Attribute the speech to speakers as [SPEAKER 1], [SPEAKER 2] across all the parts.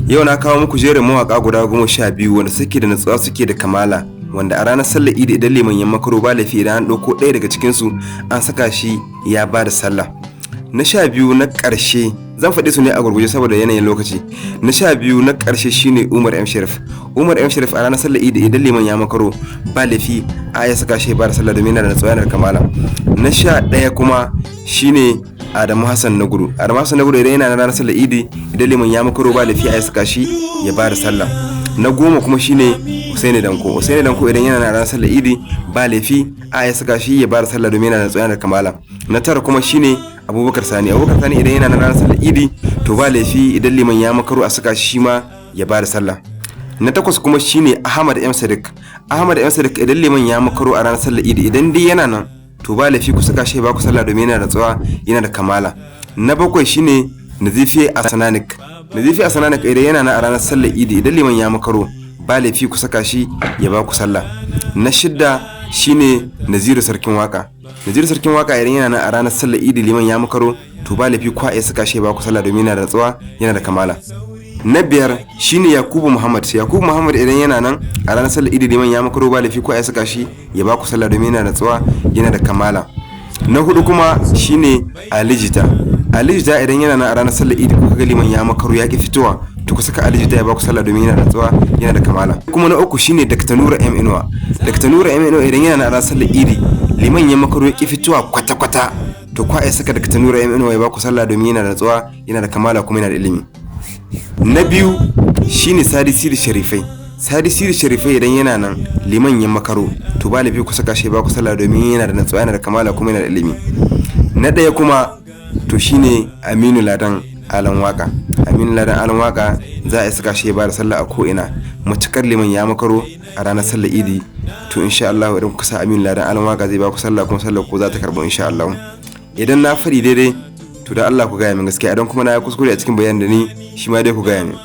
[SPEAKER 1] Yau na kawo muku jerin mawaƙa guda 12 wanda suke da natsuwa, suke da kamala, wanda a ranar sallar Idi idan liman ya makaro, ba laifi idan an ɗauko ɗaya daga cikinsu an saka shi ya ba da sallah. Na 12 na ƙarshe, zan faɗi su ne a gurguje saboda yanayin lokaci. Na 12 na ƙarshe shine Umar M Sharif. Umar M Sharif, a ranar sallar Idi idan liman ya makaro, ba laifi a ya saka shi ba da sallah domin yana da natsuwa, yana da kamala. Na 11 kuma shine Adamu Hassan na Gudu. Adamu Hassan na Gudu idan yana ranar sallar Idi, idan liman ya makaro, ba laifi a ya saka shi ya ba da sallah. Na 10 kuma shine Usaini Danko. Usaini Danko idan yana ranar sallar Idi, ba laifi a ya saka shi ya ba da sallah domin yana da natsuwa, yana da kamala. Na 9 kuma shine Abubakar Sani. Abubakar Sani idan yana ranar sallar Idi, to ba laifi idan liman ya makaro a saka shi ma ya ba da sallah. Na 8 kuma shine Ahmad M Sadiq. Ahmad M Sadiq idan liman ya makaro a ranar sallar Idi, idan dai yana nan, to ba laifi ku saka shi ba ku sallah domin yana da natsuwa, yana da kamala. Na 7 shine Nazifi Asananik. Nazifi Asananik idan yana nan a ranar sallar Idi, idan liman ya makaro, ba laifi ku saka shi ya ba ku sallah. Na 6 shine Naziru Sarkin Waka. Naziru Sarkin Waka idan yana nan a ranar sallar Idi, liman ya makaro, to ba laifi kwa ya saka shi ya ba ku sallah domin yana da natsuwa, yana da kamala. Na 5 shine Yakubu Muhammad. Yakubu Muhammad idan yana nan a ranar sallar Idi, liman ya makaro, ba laifi ko ya saka shi ya ba ku sallah domin yana da natsuwa, yana da kamala. Na 4 kuma shine Ali Jita. Ali Jita idan yana nan a ranar sallar Idi, kuka ga liman ya makaro ya ki fitowa, to ku saka Ali Jita ya ba ku sallah domin yana da natsuwa, yana da kamala. Kuma na 3 shine Dr. Nura M Inuwa. Dr. Nura M Inuwa idan yana nan a ranar sallar Idi, liman ya makaro ya ki fitowa kwata kwata, to kwa ya saka Dr. Nura M Inuwa ya ba ku sallah domin yana da natsuwa, yana da kamala, kuma yana da ilimi. Na 2 shine Sadi Siri Sharifai. Sadi Siri Sharifai idan yana nan, liman ya makaro, to ba laifi ku saka shi ba ku sallah domin yana da natsuwa, yana da kamala, kuma yana da ilimi. Na 1 kuma to shine Aminu Ladan Alan Waka. Aminu Ladan Alan Waka za a saka shi ba da sallah a ko'ina matukar liman ya makaro a ranar sallar Idi. To insha Allah idan kuka sa Aminu Ladan Alan Waka, zai ba ku sallah kuma sallar ku za ta karɓo insha Allah. Idan na faɗi daidai, to da Allah ku gaya min gaskiya. Idan kuma na yi kuskure a cikin bayanin da ni shi ma dai ku gaya min,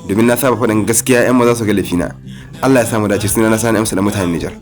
[SPEAKER 1] domin na saba faɗin gaskiya, 'yan maza su ga laifina. Allah ya samu dace. Suna na Sani Amsa da mutanen Nijar.